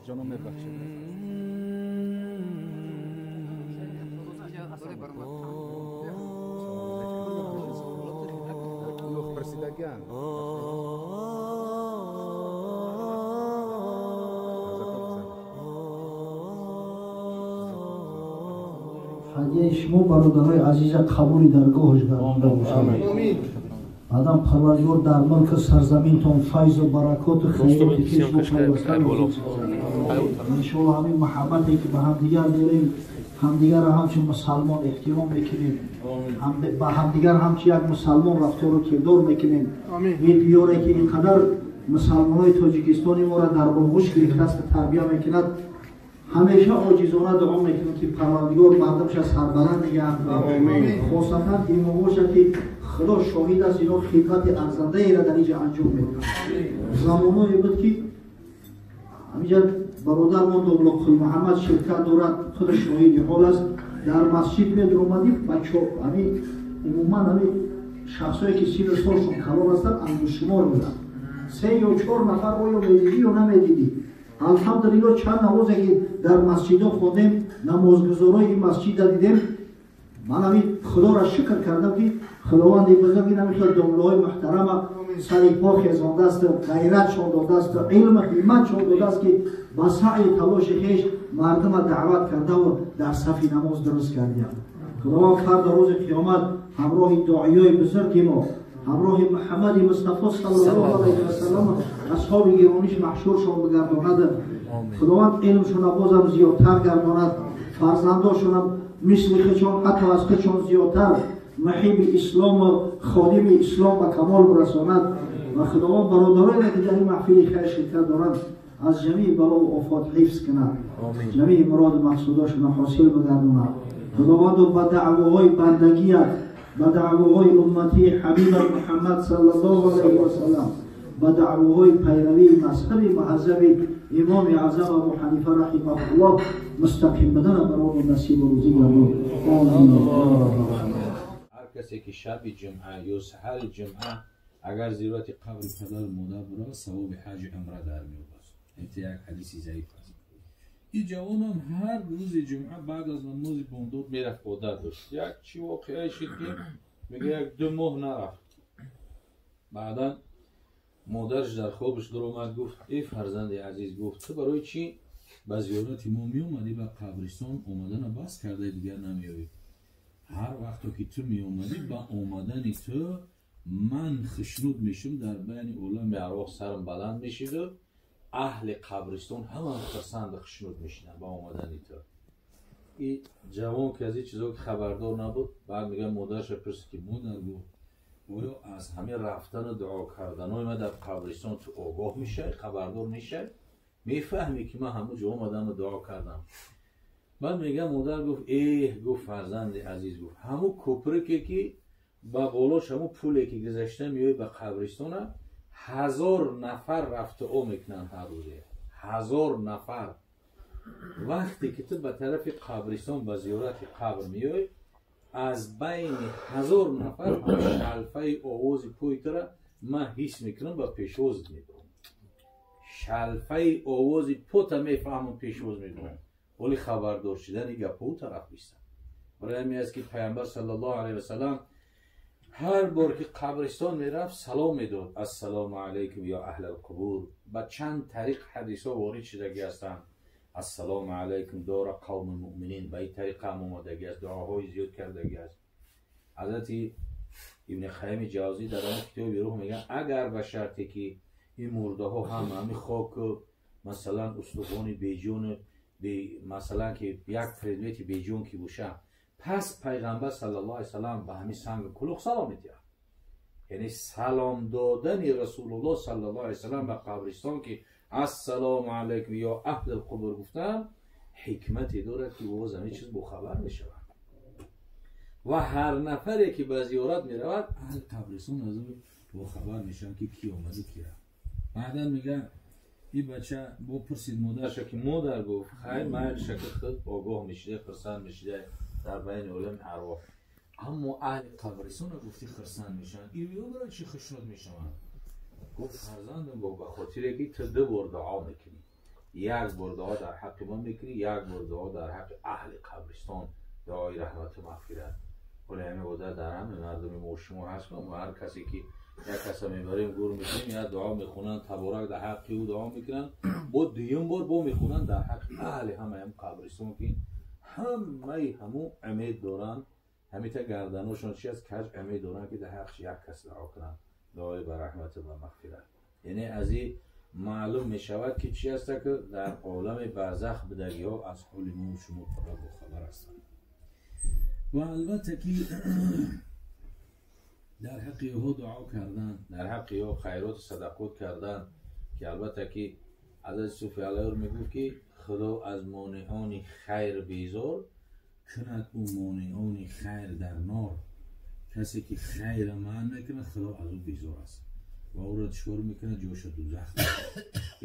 جانم میبخشید. ҳадияи шумо бародарои азиза қабули даргоҳаш гардонда бошад. Баъдан Парвардигор дар мулку сарзаминтон файзу баракоту хайроти хешро пайваста иншоалло. Ҳамин муҳаббате ки ба ҳамдигар дорем, ҳамдигарро ҳамчун мусалмон эҳтиром мекунем, ба ҳамдигар ҳамчун як мусалмон рафтору кирдор мекунем. Ин диёре ки ин қадар мусалмонои тоҷикистони моро дар оғӯш гирифтааст, тарбия мекунад, ҳамеша оҷизона дуо мекунем, ки Парвардигор мардумша сарбаланд нигаҳ, хосатан имомоша, ки Худо шоҳид аст, ино хидмати арзандаеро дар инҷа анҷом медиҳанд. Замоное буд, ки ҳаминҷа бародармон Домло Қулмуҳаммад ширкат дорад, худ шоҳиди ҳол аст. Дар масҷид медуромадӣ, бачо ҳами умуман ҳами шахсое ки сину солшон калон ҳастанд, ангушшумор буданд, се ё чор нафар оё медидӣ ё намедидӣ. Алҳамдулилло, чанд намозе ки дар масҷидҳо хондем, намозгузорои ин масҷида дидем. Ман ҳамин Худоро шукр кардам, ки Худованди бузург ин ҳамин хел домлаҳои муҳтарама сари по хезондааст, ғайратшон додааст, илму ҳимматшон додааст, ки ба саъю талоши хеш мардума даъват кардаву дар сафи намоз дуруст кардиям. Худованд фарда рӯзи қиёмат ҳамроҳи дуоиёи бузурги мо, ҳамроҳи Муҳаммади Мустафо саллаллоҳу алайҳи васаллам, асҳоби гиромиш маҳшуршон бигардонад. Худованд илмшона бозам зиёдтар гардонад, фарзандошонам мисли худшон, ҳатто аз худшон зиёдтар муҳиби ислому ходими ислом ба камол бирасонад. Ва Худованд бародароне ки дар ин маҳфили хайр ширкат доранд, аз ҷамеи балову офот ҳифз кунад, ҷамеи муроду мақсудошона ҳосил бигардонад. Худованду ба даъвоҳои бандагият, ба даъвоҳои умматии ҳабибат Муҳаммад саллаллоҳу алайҳи васаллам, ба даъвоҳои пайравии мазҳаби муҳаззаби имоми аъзам Абу Ҳанифа раҳимаҳуллоҳ мустақим будана баромо насибу рӯзӣ гардон. Омин. Ҳар касе ки шаби ҷумъа ё саҳари ҷумъа агар зиёрати қабри падару модар бурад, савоби ҳаҷи умра дар меёбад. Ин як ҳадиси заиф аст. Ин ҷавонам ҳар рӯзи ҷумъа баъд аз намози бомдод мерафт, одат дошт. Як чӣ воқеае шуд, ки мега як ду моҳ нарафт. Баъдан модараш дар хобаш дуромад, гуфт: «Эй фарзанди азиз, гуфт, ту барои чӣ ба зиёрати мо меомадӣ, ба қабристон омадана бас карда, дигар намеоӣ? Ҳар вақто ки ту меомадӣ, ба омадани ту ман хушнуд мешум, дар байни олами арвоҳ сарам баланд мешиду Аҳли қабристон ҳама хурсанду хушнуд мешинанд ба омадани ту. И ҷавон ки аз ин чизо ки хабардор набуд, баъд мегӯяд модараша пурсид ки модар, гуфт, оё аз ҳамин рафтану дуо карданои ман дар қабристон ту огоҳ мешавӣ, хабардор мешавӣ, мефаҳмӣ ки ман ҳамун ҷо омадаму дуо кардам? Баъд мегӯяд модар гуфт: эҳ, гуфт, фарзанди азиз, гуфт, ҳамун кӯприке ки ба болош ҳамун пуле ки гузашта меои ба қабристона, 1000 нафар рафту о мекунанд ҳар рӯзе, 1000 нафар. Вақте ки ту ба тарафи қабристон ба зиёрати қабр меоӣ, аз байни 1000 нафар шалфаи овози пои тура ман ҳис мекунам, ба пешвозат мебарам. Шалфаи овози пота мефаҳмам, пешвоз мебарам. Вале хабардор шудани гапҳо тараф бистам. Барои ҳамин аст ки Паямбар саллаллоҳу алайҳи васаллам ҳар бор ки қабристон мерафт, салом медод: ассалому алайкум ё аҳла алқубур. Ба чанд тариқ ҳадисҳо ворид шудагӣ ҳастанд. Ассалому алайкум дора қавми муъминин, ба ин тариқа ҳам омадагӣ аст, дуоҳои зиёд кардагӣ аст. Ҳазрати Ибни Қайими Ҷавзӣ дар он китоби рӯҳ мегӯянд, агар ба шарте ки ин мурдаҳо ҳам ҳамин хоку масалан устухони беҷону масалан ки як предмети беҷон ки боша, пас Пайғамбар саллаллоҳу алайҳи васаллам ба ҳамин сангу кулух салом медиҳад. Яъне салом додани Расулуллоҳ саллаллоҳу алайҳи васаллам ба қабристон ки ассалому алайкум ё аҳли қубур гуфтан, ҳикмате дорад ки боз ҳамин чиз бохабар мешавад ва ҳар нафаре ки ба зиёрат меравад, аҳли қабристон аз ӯ бохабар мешаванд ки ки омаду ки рафт. Баъдан мегӯяд ин бача бо пурсид модарша ки модар, гуфт, хайр, майл шакл худ огоҳ мешида, хурсанд мешида дар байни олами арвоҳ, аммо аҳли қабристонро гуфти хурсанд мешаванд, ин барои чӣ хушнуд мешаванд? Гуфт: фарзандам, гуфт, ба хотире ки ту ду бор дуо мекунӣ, як бор дуо дар ҳаққи ман мекунӣ, як бор дуо дар ҳаққи аҳли қабристон, дуои раҳмату мағфират. Вале ҳамин одат дар ҳама мардуми мо шумо ҳаст, мо ҳар касе ки як каса мебарем, гур мекунем, як дуо мехонанд, таборак дар ҳаққи ӯ дуо мекунанд, бо дуюм бор бо мехонанд дар ҳаққи аҳли ҳамаям қабристон, ки ҳамаи ҳамун умед доранд, ҳамита гарданошон чи аст, каҷ умед доранд ки дар ҳаққш як кас дуо кунанд, дуои ба раҳмату ба мағфират. Яъне аз ин маълум мешавад ки чи аста, ки дар олами барзах будагиҳо аз ҳоли мо шумо пурра бохабар ҳастанд. Ва албатта ки дар ҳаққи ӯҳо дуо кардан, дар ҳаққи ӯ хайроту садақот кардан, ки албатта ки ҳазрати Суфи Аллоҳ мегуфт ки Худо аз монеони хайр безор кунад, ӯ монеони хайр дар нор. Касе ки хайра манъ мекунад, Худо аз ӯ безор аст ва ӯро чикор мекунад? Ҷоша дузах.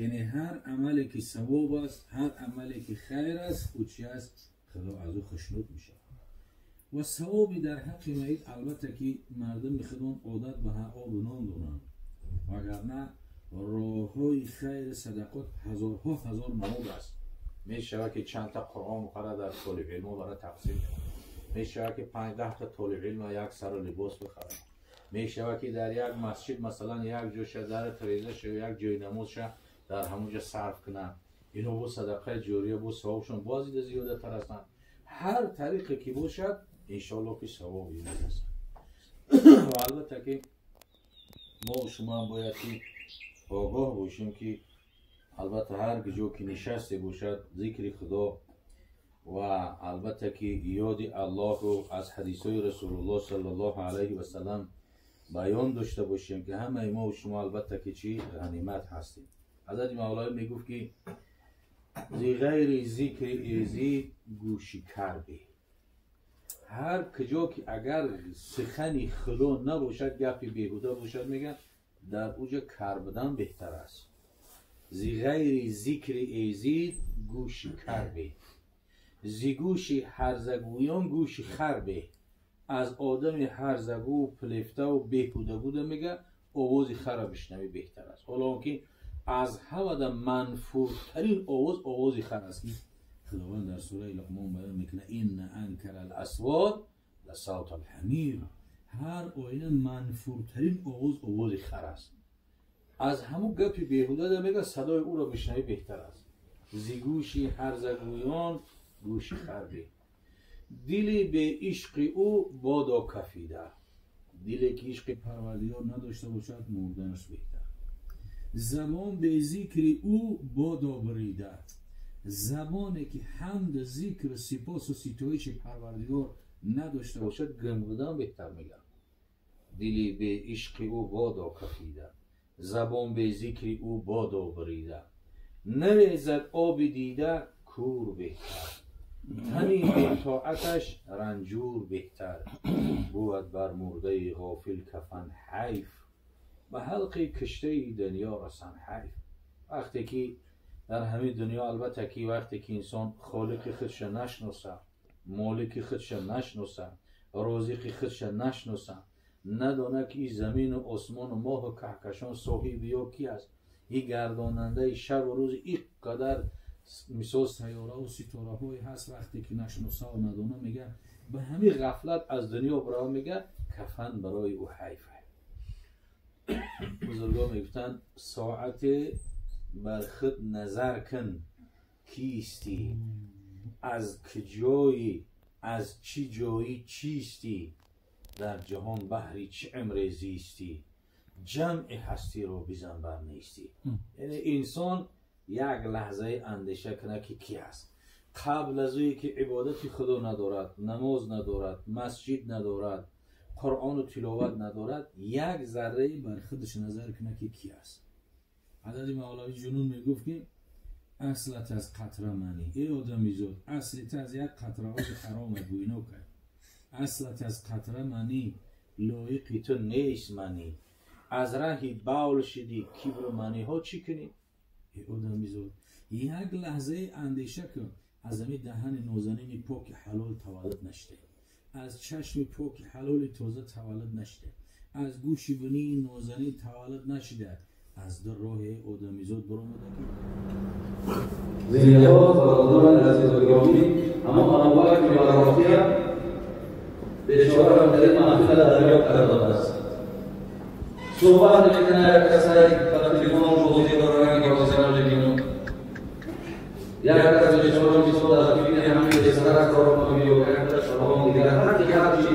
Яъне ҳар амале ки савоб аст, ҳар амале ки хайр аст, ӯ чи аст? Худо аз ӯ хушнуд мешавад. Ва савоби дар ҳаққи маит, албатта ки мардуми худон одат ба обу нон доранд, вагарна роҳҳои хайри садақот ҳазорҳо ҳазор намуд аст. Мешавад ки чандта Қуръон бухара, дар толибилмо бара тақсим кунад, мешавад ки 5-10 та толибилма як сару либос бихарад, мешавад ки дар як масҷид масалан як ҷоша дар тарезаша ё як ҷои намозша дар ҳамон ҷо сарф кунанд. Ино бо садақаи ҷория бо савобшон боз дида зиёдатар ҳастанд. Ҳар тариқе ки бошад, иншоаллоҳ ки савоби мерасад. Ва албатта ки мо шумо ҳам бояд ки огоҳ бошем ки албатта ҳар ҷо ки нишасте бошад, зикри Худо ва албатта ки ёди Аллоҳу аз ҳадисҳои Расулуллоҳ саллаллоҳу алайҳи васаллам баён дошта бошем, ки ҳамаи мо шумо албатта ки чӣ ғанимат ҳастем. Ҳазрати Мавлои мегуфт ки зи ғайри зикри эзид гӯши карбе. Ҳар куҷо ки агар сухани Худо набошад, гапи беҳуда бошад, мегӯянд дар уҷа кар будан беҳтар аст. Зи ғайри зикри эзид гӯши карбе, зи гӯши ҳарзагӯён гӯши харбе. Аз одами ҳарзагӯ, пилефтаву беҳуда буда, мега, овози хара бишнавӣ беҳтар аст. Ҳоло он ки аз ҳамада манфуртарин овоз овози хар аст, ки Худованд дар сураи Луқмон баён мекунад: инна анкара аласвот ласавт алҳамир. Ҳар оина манфуртарин овоз овози хар аст. Аз ҳамун гапи беҳуда, мега, садои ӯро бишнавӣ беҳтар аст. Зи гӯши ҳарзагӯён гӯши хар бе. Дили беишқи ӯ бодо кафида. Диле ки ишқи Парвардигор надошта бошад, мурданаш беҳтар. Забон бе зикри ӯ бодо бурида. Забоне ки ҳамд, зикр, сипосу ситоиши Парвардигор надошта бошад, гум будан беҳтар мегардад. Дили бе ишқи ӯ бодо кафида, забон бе зикри ӯ бодо бурида. Нарезад оби дида, кур беҳтар, тани бетоаташ ранҷур беҳтар. Бувад бар мурдаи ғофил кафан ҳайф, ба ҳалқи киштаи дунё расан ҳайф. Вақте ки дар ҳамин дунё, албатта ки вақте ки инсон холиқи худша нашноса, молики худша нашноса, розиқи худша нашноса, надонад ки ин замину осмону моҳу каҳкашон соҳиби ё ки аст, ин гардонандаи шабу рӯз ин қадар мисол сайёраву ситораҳое ҳаст, вақте ки нашносаву надона, мега ба ҳамин ғафлат аз дунё бирава, мега кафан барои ӯ ҳайф. Бузургон мегуфтанд: соате бар худ назар кун, кистӣ, аз куҷоӣ, аз чӣ ҷоӣ чистӣ, дар ҷаҳон баҳри чӣ умре зистӣ, ҷамъи ҳастиро бизан бар нестӣ. Яъне инсон як лаҳзаи андеша кунад ки ки аст, қабл аз ӯе ки ибодати худо надорад, намоз надорад, масҷид надорад, қуръону тиловат надорад, як заррае бар худаш назар кунад ки ки аст. Ҳазрати Мавлавӣ Ҷунун мегуфт ки аслат аз қатра манӣ, эй одамизод, аслит аз як қатра оби ҳаром буйно кард. Аслат аз қатра манӣ, лоиқи ту нест манӣ, аз раҳи бавл шидӣ, кибру маниҳо чӣ кунӣ? Эй одамизод, як лаҳзаи андеша кун, аз ҳамин даҳани нозанини поки ҳалол таваллуд нашуда, аз чашми поки ҳалоли тоза таваллуд нашуда, аз гӯши бинии нозанин таваллуд нашуда, аз ду роҳи одамизод баромада ки зиндаҳо бародарони азизу гиромӣ, ҳамон Абубакр ва Рофия бечораро дар ин маҳфила дарёб кардааст. Суҳбат мекунад як касае ба телефон бозӣ дорад, ки бозиро мебинад. Як кас бечора мисол дар фикри ҳамин бесарак кор мекунад, як кас фалон дигар, ҳар ки ҳарчи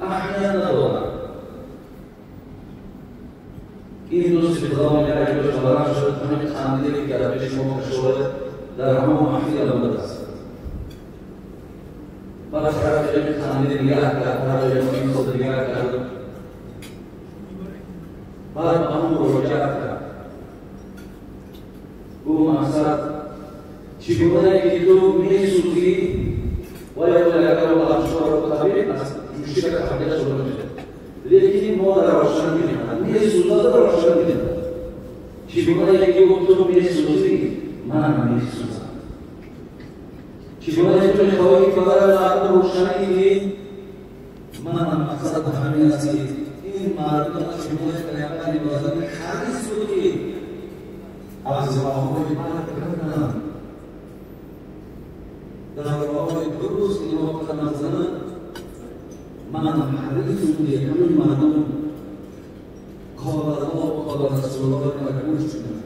аҳамият надорад. Ин дӯсти худо мегӯяд, ки бечора шуд, ҳамин қандиле ки дар пеши мо кашода дар ҳамон маҳфил омадааст. Баъд тарафи ҳамин қандили дигар кард, тарафи ҳамин мисол дигар кард. Баъд ба ҳамон муроҷиат кард. Гуфт: мақсад чӣ гунае ки ту месӯзӣ, вале агар бахшоро табиб аз ҷӯшида қабила шуда мешавад, лекин мо дар рошан мемонад, месӯзад, дар рошан мемонад. Чӣ гунае ки ту месӯзӣ, манам месӯзам. Чӣ гунае ту мехоҳӣ ки барои мардум рӯшанӣ диҳӣ, манам мақсад ҳамин аст ки ин мардум чӣ гуна паёмбари нозанин ҳарис буд ки аз роҳҳои бад кунанд, дар роҳҳои дуруст инҳо қадам зананд. Манам ҳарис буд ки ҳамин мардум قال الله وقال رسول الله гӯш кунанд.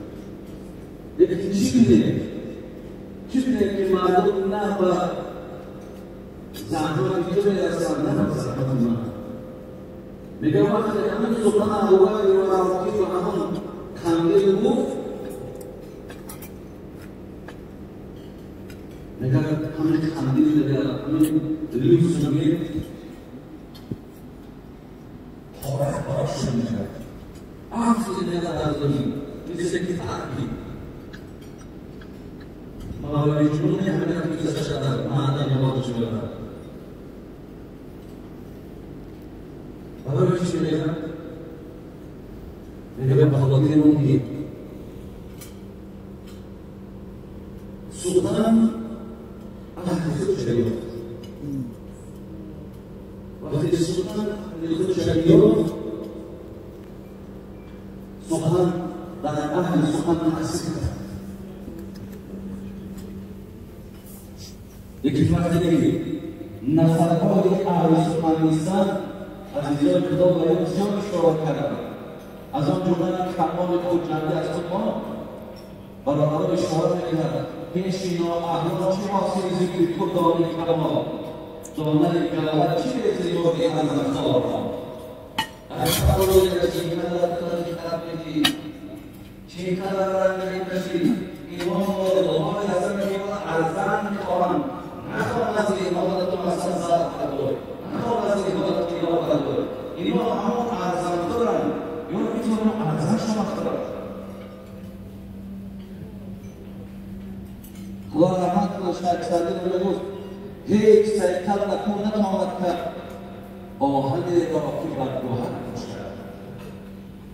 Лекин чӣ бинем? Чӣ бинем ки мардум на ба заҳмати ту мерасанд, на ба заҳмати ман. Мегӯям вақте ҳамин сухан Абубакр ва Рофӣ ба ҳамон қандил гуфт, мегӯяд ҳамин қандил мегӯяд ҳамин люкс мегӯяд пора пора шуд, мегӯяд афти мегӯяд дар замин мисли ки тарки. Мавлавӣ Ҷунуни ҳамин қиссаша дар маъдан ёдаш меорад. Барои чӣ мегӯяд? Мегӯяд ба хотири он ки сухан аҳли худша ёфт. Вақте сухан аҳли худша ёфт, сухан дар аҳли сухан таъсир кард. Лекин вақте ки нафарҳои аҳли сухан нестанд, азизони худо ба як зиён ишора карданд. Аз он ҷумла камоли ҷанди аз худ мо бародарон ишора мекунад: пеши ноаҳлон чӣ ҳосили зикри ту донӣ камол, донаи галат чӣ резиёди арзанхорро. چقدر رنج کشید اینها مردم‌های هستند که ارزان می‌خواهند نخواهند از اینها تو مثلا زرد داره نخواهند از اینها تو اینها داره اینها همون ارزان دارن یا میتونن ارزان شما دارن. خدا رحمت کنه شیخ سعدی میگفت هیچ سیکل نکو نتواند کرد آهن را که بر گوهر کشد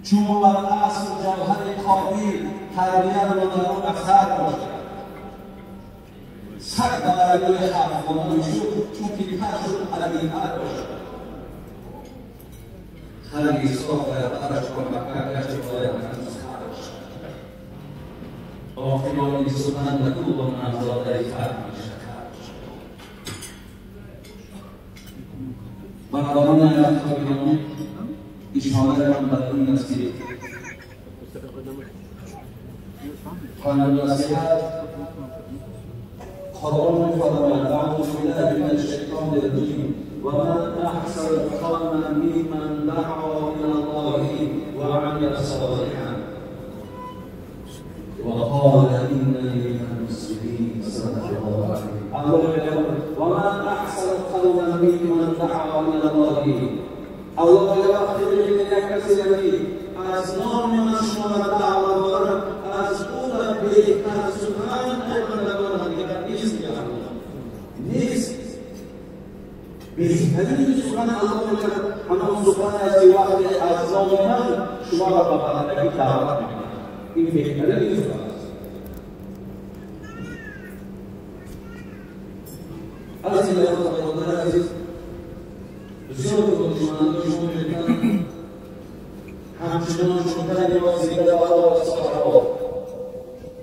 چون بر اصل جوهر کاری تربیت را در آن اثر باشد سگ برای حرف خواهد شد چون که تر شد علی‌تر باشد خرگی صاف برش را مکه گشت باید هنوز خر باشد آفرانی سخن نکو با منزاده فر شکر باشد. برادران گرامی اشاره من بر این است که پند و نصیحت قرآن می‌فرماید اعوذ بالله من الشیطان الرجیم ومن احسن قولا ممن دعا الی الله وعمل صالحا وقال اننی من المسلمین. صدق الله العظیم. ومن احسن قولا ممن دعا الی الله. الله وقتی می‌بینید یک کسی از نام من شما را دعوت دارم از او را بهتر سخن بندگان دیگر نیست. نیست بهترین سخن الله می‌کند همان سخن است که وقتی از نام من شما را به بندگی دعوت می‌کند. این بهترین سخن است. از این لحاظ برادر عزیز بسیار دانشمندان شما می‌بینند همچنان شدن ما زنده و صحرا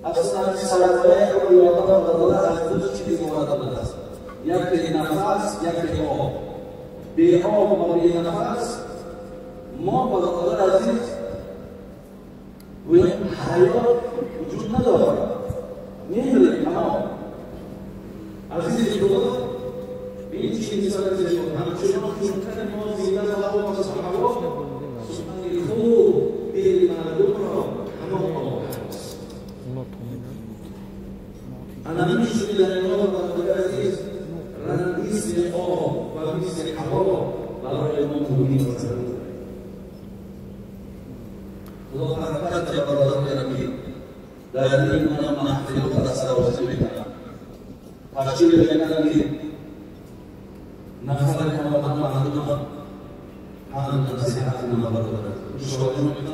اصلا سرمایه رویاها برادر از دو چیز مقدم است، یکی نفس یکی آب. بی آب و بی نفس ما برادر عزیز روی حیات وجود ندارد، نمی‌دونیم تمام. عزیز خدا به این چیز همچنان شدن ما زنده و صحرا سخن خوب دل مردم را همان آب است. انا می‌شد در اینها برادر عزیز رنگیس آب و میس هوا برای ما مهم است. خدا برکت بده برادران گرامی در این محفل تسلسل می‌کنم تشکیل می‌کنم که نفر کمال مردم هم نصیحت من برادر مشاهده می‌کنم.